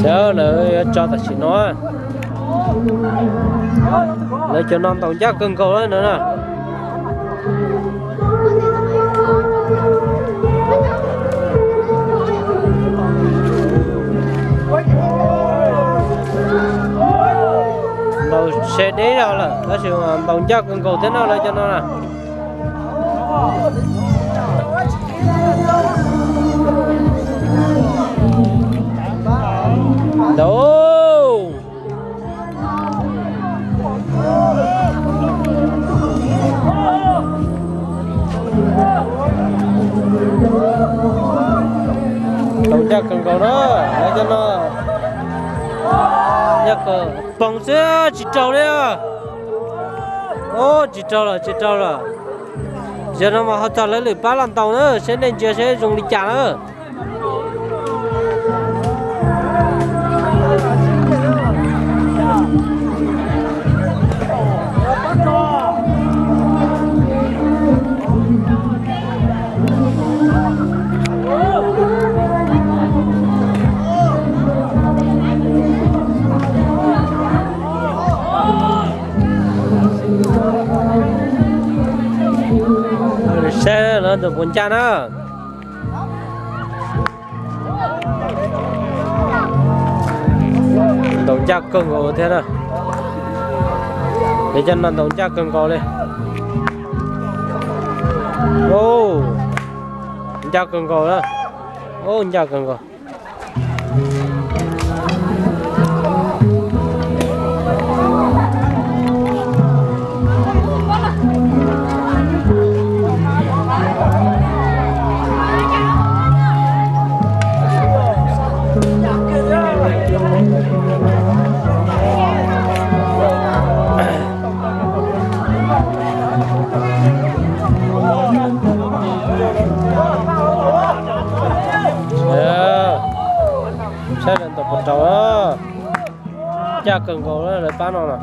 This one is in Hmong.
Xyov lawv yuav tso tam sim no. Lawv cov no ntaus ncaj kawg nkaus lawm no na. Ntaus se deb zog lawm tab sis ntaus ncaj kawg nkaus thiab no lawv cov no na. Ntaus. Ntaus ncaj kawg nkaus na, lawv cov no ncaj kawg, poog xwb tsis raug li. Ub, tsis raug lawm, tsis raug lawm. Zaum no mas ho txog lawv lwm pab los ntaus na, seb nej ntsia seb zoo li cas na. Saib lawv ntaus puas ncaj na. Ntaus ncaj kawg nkaus thiab na. Peb cov no ntaus ncaj kawg nkaus li. Ncaj kawg nkaus na. Ncaj kawg nkaus. Saib lawv ntaus puas raug. Ncaj kawg nkaus lawv pab no na.